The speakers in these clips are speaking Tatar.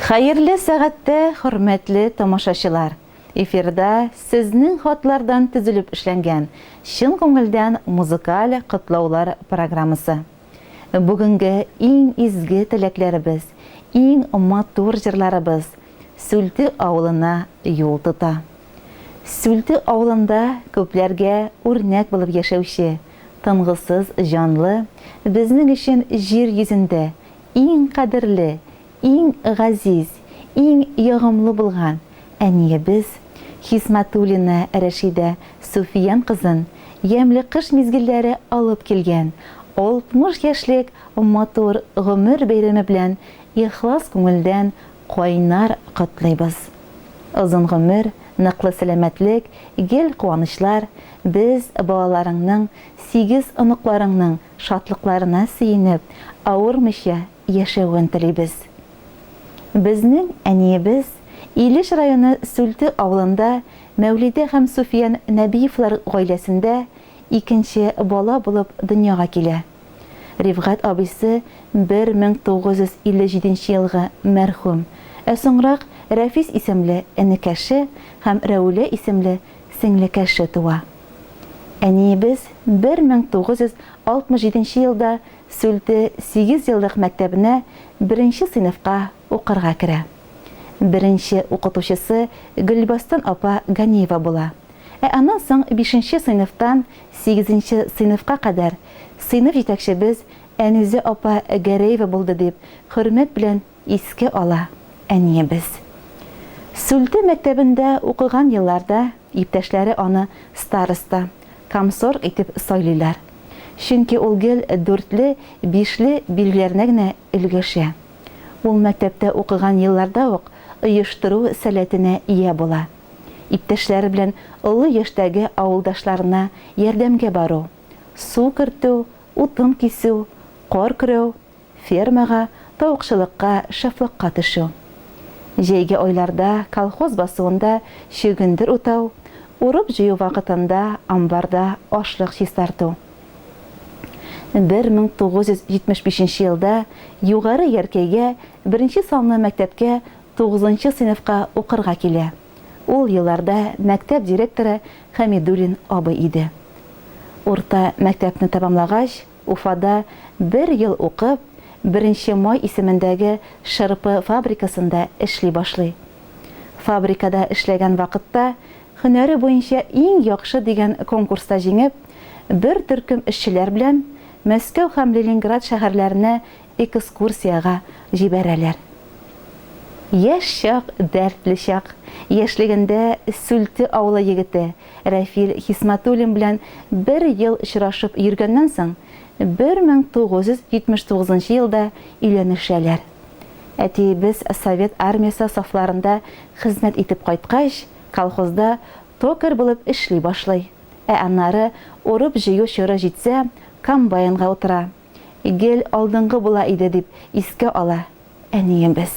Хәерле сәгатьтә, хөрмәтле тамашачылар! Эфирда сезнең хатлардан төзелеп эшләнгән чын күңелдән музыкаль котлаулар программасы. Бүгенге иң изге теләкләребез, иң матур җырларыбыз Сүлте авылына юл тота. Сүлте авылында күпләргә үрнәк булып яшәүче, тынгысыз җанлы, безнең өчен җир йөзендә иң кадерле, иң газиз, иң ягымлы булган әниебез Хисмәтуллина Рәшидә Суфиян кызын ямьле кыш мизгелләре алып килгән 60 яшьлек матур гомер бәйрәме белән ихлас күңелдән кайнар котлыйбыз. Озын гомер, ныклы сәламәтлек, гел куанычлар, без, балаларыңның, сигез оныкларыңның шатлыкларына сөенеп, авырмыйча яшәвен телибез. Безнең әниебез Илеш районы Сүлте авылында Мәүлидә һәм Суфиян Нәбиевлар гаиләсендә икенче бала булып дөньяга килә. Рифгать абыйсы 1957 елгы мәрхүм, ә соңрак Рәфис исемле энекәше һәм Рәүлә исемле сеңлекәше туа. Әниебез 1967 елда Сүлте сигезьеллык мәктәбенә беренче сыйныфка укырга керә. Беренче укытучысы Гөлбастан апа Ганиева була. Ә аннан соң бишенче сыйныфтан сигезенче сыйныфка кадәр сыйныф җитәкчебез Әнүзә апа Гәрәева булды, дип хөрмәт белән искә ала әниебез. Сүлте мәктәбендә укыган елларда иптәшләре аны староста, комсорг итеп сайлыйлар. Чөнки ул гел дүртле, бишле билгеләренә генә өлгәшә. Ул мәктәптә укыган елларда ук оештыру сәләтенә ия була. Иптәшләре белән олы яшьтәге авылдашларына ярдәмгә бару, су кертү, утын кисү, кар көрәү, фермага, тавыкчылыкка, шефлыкка төшү. Җәйге айларда колхоз басуында чөгендер утау, урып-җыю вакытында амбарда ашлык чистарту. 1975 елда Югары Яркәйгә беренче санлы мәктәпкә тугызынчы сыйныфка укырга килә. Ул елларда мәктәп директоры Хәмидуллин абый иде. Урта мәктәпне тәмамлагач, Уфада бер ел укып, Беренче май исемендәге шырпы фабрикасында эшли башлый. Фабрикада эшләгән вакытта һөнәре буенча иң яхшы дигән конкурста җиңеп, бер төркем эшчеләр белән Мәскәү һәм Ленинград шәһәрләренә экскурсиягә җибәрәләр. Яшь чак, дәртле чак. Яшьлегендә Сүлте авылы егете Рәфил Хисмәтуллин белән бер ел очрашып йөргәннән соң, 1979 елда өйләнешәләр. Әтиебез Совет Армиясе сафларында хезмәт итеп кайткач, колхозда токарь булып эшли башлый, ә аннары урып-җыю чоры җитсә, комбайнга утыра. Гел алдынгы була иде, дип искә ала әниебез.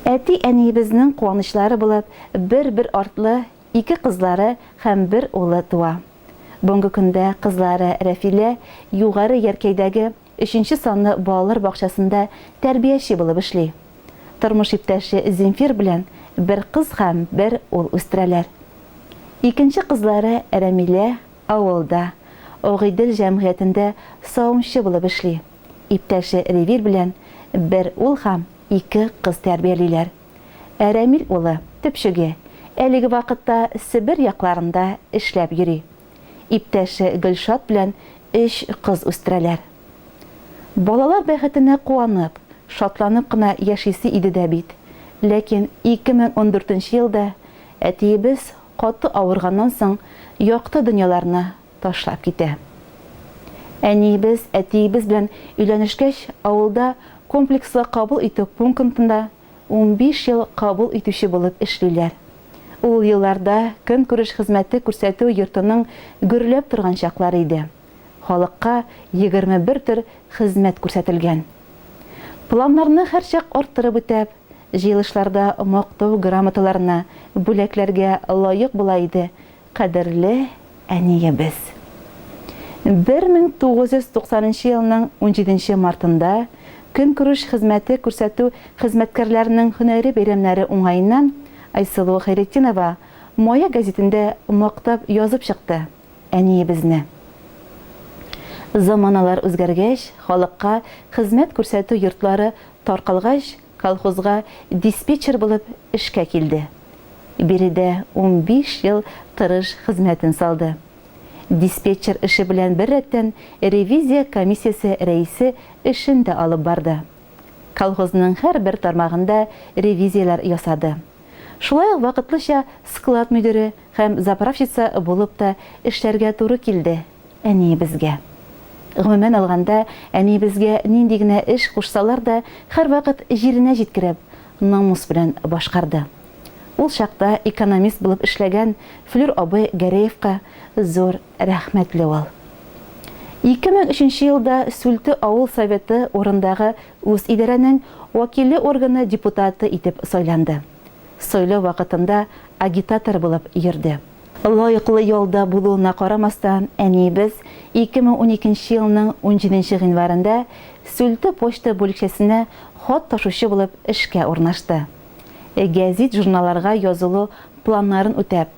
Әти-әниебезнең куанычлары булып бер-бер артлы ике кызлары һәм бер улы туа. Бүгенге көндә кызлары Рәфилә Югары Яркәйдәге өченче санлы балалар бакчасында тәрбияче булып эшли. Тормыш иптәше Земфир белән бер кыз һәм бер ул үстерәләр. Икенче кызлары Рәмилә авылда, Агыйдел җәмгыятендә савымчы булып эшли. Иптәше Ревиль белән бер ул һәм ике кыз тәрбиялиләр. Ә Рәмил улы, төпчеге, әлеге вакытта Себер якларында эшләп йөри. Иптәше Гөлшат белән өч кыз үстерәләр. Балалар бәхетенә куанып, шатланып кына яшисе иде дә бит. Ләкин 2014 елда әтиебез каты авырганнан соң якты дөньяларны ташлап китә. Әниебез әтиебез белән өйләнешкәч, авылда комплекслы кабул итү пунктында 15 ел кабул итүче булып эшлиләр. Ул елларда көнкүреш хезмәте күрсәтү йортының гөрләп торган чаклары иде. Халыкка 21 төр хезмәт күрсәтелгән. Планнарны һәрчак арттырып үтәп, җыелышларда мактау грамоталарына, бүләкләргә лаек була иде Кадерле әниебез! 1990 елның унҗиденче мартында Көнкүреш хезмәте күрсәтү хезмәткәрләренең һөнәри бәйрәмнәре уңаеннан Айсылу Хәйретдинова Маяк гәзитендә мактап язып чыкты әниебезне. Заманалар үзгәргәч, халыкка хезмәт күрсәтү йортлары таркалгач, колхозга диспетчер булып эшкә килде. Биредә 15 ел тырыш хезмәтен салды. Диспетчер эше белән беррәттән ревизия комиссиясе рәисе эшен дә алып барды. Колхозның һәрбер тармагында ревизияләр ясады. Шулай ук вакытлыча склад мөдире һәм заправщица булып та эшләргә туры килде әниебезгә. Гомумән алганда, әниебезгә нинди генә эш кушсалар да, һәрвакыт җиренә җиткереп, намус белән башкарды. Ул чакта экономист булып эшләгән Флүр абый Гәрәевка зур рәхмәтле ул. 2003 нче елда Сүлте авыл советы урындагы үзидарәнең вәкилле органы депутаты итеп сайланды. Сайлау вакытында агитатор булып йөрде. Лаеклы ялда булуына карамастан, әниебез 2012 нче елның унҗиденче гыйнварында Сүлте почта бүлекчәсенә хат ташучы булып эшкә урнашты. Гәзит-журналларга язылу планнарын үтәп,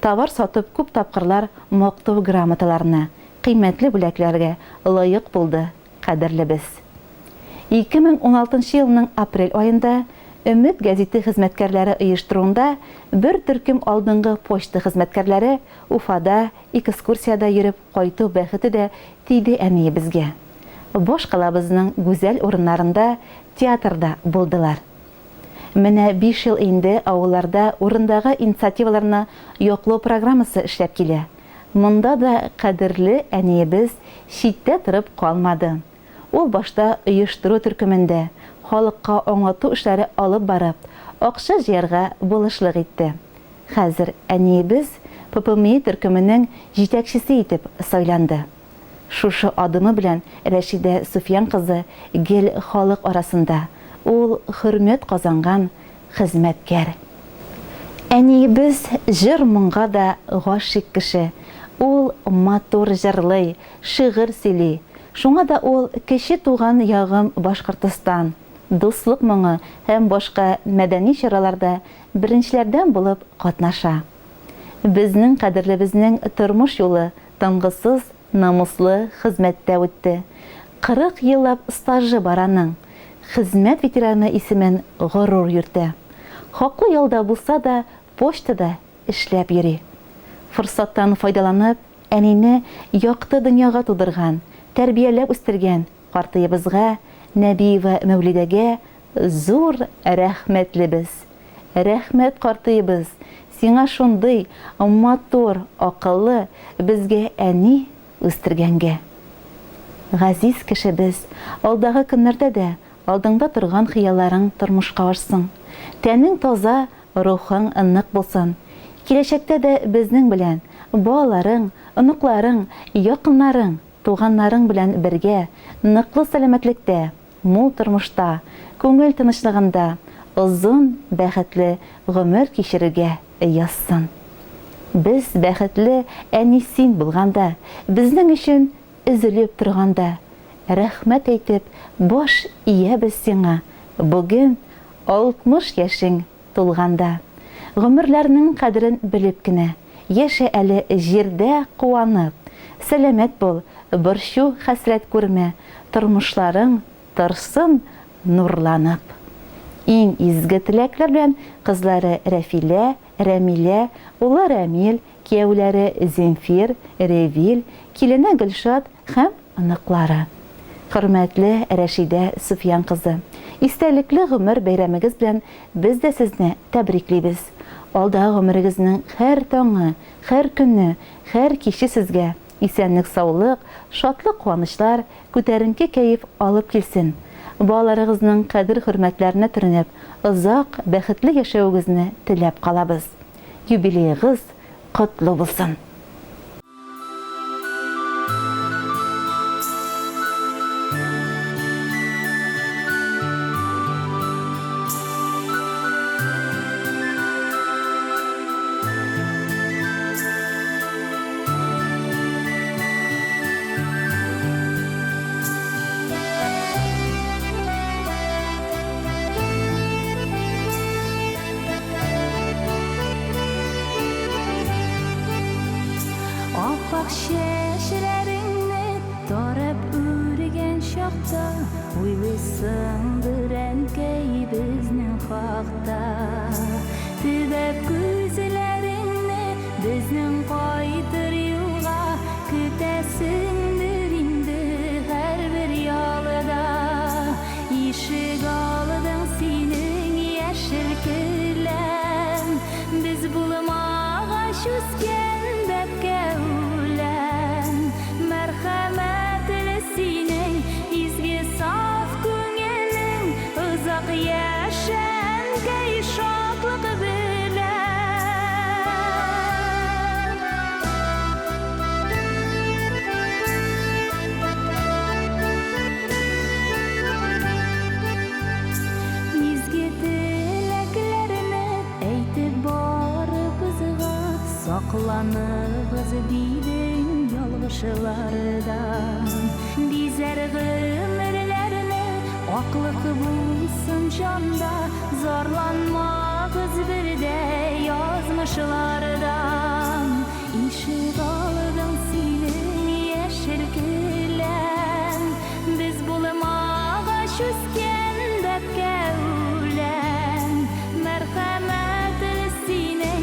товар сатып күп тапкырлар Мактау грамоталарына, кыйммәтле бүләкләргә лаек булды кадерлебез. 2016 нчы елның апрель аенда Өмет гәзите хезмәткәрләре оештыруында бер төркем алдынгы почта хезмәткәрләре Уфада экскурсиядә йөреп кайту бәхете дә тиде әниебезгә. Башкалабызның гүзәл урыннарында, театрда булдылар. Менә биш ел инде авылларда урындагы инициативаларны яклау программасы эшләп килә. Монда да кадерле әниебез читтә торып калмады. Ул башта оештыру төркемендә халыкка аңлату эшләре алып барып, акча җыярга булышлык итте. Хәзер әниебез ППМИ төркеменең җитәкчесе итеп сайланды. Шушы адымы белән Рәшидә Суфиян кызы гел халык арасында, ул хөрмәт казанган хезмәткәр. Әниебез җыр-моңга да гашыйк кеше. Ул матур җырлый, шигырь сөйли. Шуңа да ул Кече туган ягым Башкортостан, Дуслык моңы һәм башка мәдәни чараларда беренчеләрдән булып катнаша. Безнең кадерлебезнең тормыш юлы тынгысыз, намуслы хезмәттә үтте. 40 еллап стажы бар аның. Хезмәт ветераны исемен горур йөртә. Хаклы ялда булса да, почтада эшләп йөри. Форсаттан файдаланып, әнине якты дөньяга тудырган, тәрбияләп үстергән картыебызга, Нәбиева Мәүлидәгә зур рәхмәтлебез. Рәхмәт, картыебыз, сиңа шундый матур, акыллы, безгә әни үстергәнгә. Газиз кешебез, алдагы көннәрдә дә алдыңда торган хыялларың тормышка ашсын. Тәнең таза, рухың нык булсын. Киләчәктә дә безнең белән, балаларың, оныкларың, якыннарың, туганнарың белән бергә ныклы сәламәтлектә, мул тормышта, күңел тынычлыгында озын, бәхетле гомер кичерергә язсын. Без бәхетле, әни син булганда, безнең өчен өзелеп торганда, рәхмәт әйтеп баш иябез сиңа, бүген 60 яшең тулганда. Гомерләрнең кадерен белеп кенә, яшә әле җирдә куанып. Сәламәт бул, борчу-хәсрәт күрмә, тормышларың торсын нурланып. Иң изге теләкләр белән кызлары Рәфилә, Рәмилә, улы Рәмил, кияүләре Земфир, Ревил, килене Гөлшат һәм оныклары. Хөрмәтле Рәшидә Суфиян кызы, истәлекле гомер бәйрәмегез белән без дә сезне тәбриклибез. Алдагы гомерегезнең һәр таңы, һәр көне, һәр киче сезгә исәнлек-саулык, шатлык-куанычлар, күтәренке кәеф алып килсен. Балаларыгызның кадер-хөрмәтләренә төренеп, озак, бәхетле яшәвегезне теләп калабыз. Юбилеегыз котлы булсын! Ак чәчләреңне тарап үргән чакта, Уйлыйсыңдыр, әнкәй, безнең хакта. Төбәп күзләреңне безнең кайтыр юлга, Көтәсеңдер инде һәрбер ялда. Ишек алдың синең яшел келәм, Без булмагач үскән бәбкә үлән. Мәрхәмәтле синең изге саф күңелең, Озак яшә, әнкәй, шатлык белән. Изге теләкләрне әйтеп барыбызга, Сакланыгыз, дидең, ялгышлардан. Бизәр гомерләрне аклык булсын җанда, Зарланмагыз бер дә язмышлардан. Ишек алдың синең яшел келәм, Без булмагач үскән бәбкә үлән. Мәрхәмәтле синең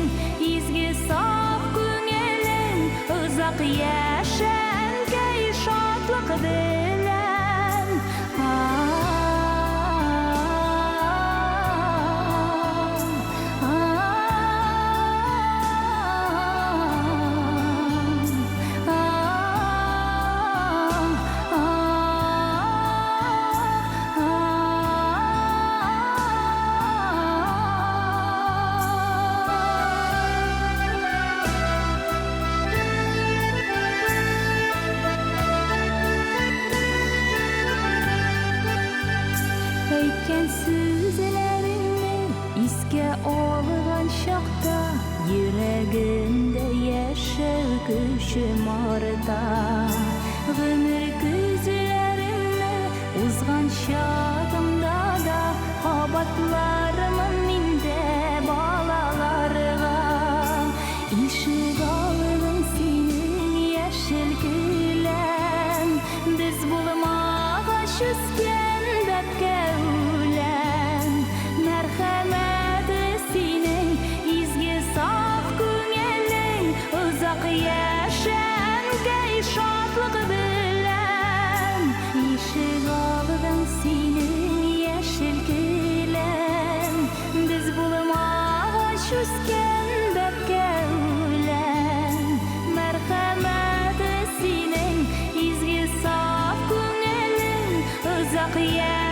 изге саф күңелең, Озак яшә, әнкәй, шатлык белән. Әйткән сүзләреңне искә алган чакта, Йөрәгемдә яшәү көчем арта. Гомер көзләремне узган чагымда да, Кабатлармын мин дә балаларга. Ишек алдың синең яшел келәм, Без булмагач үскән бәбкә үлән. Мәрхәмәтле синең изге саф күңелең, Озак яшә, әнкәй, шатлык белән. Ишек алдың синең яшел келәм, Без булмагач үскән бәбкә үлән. Мәрхәмәтле синең изге саф күңелең, Озак яшә,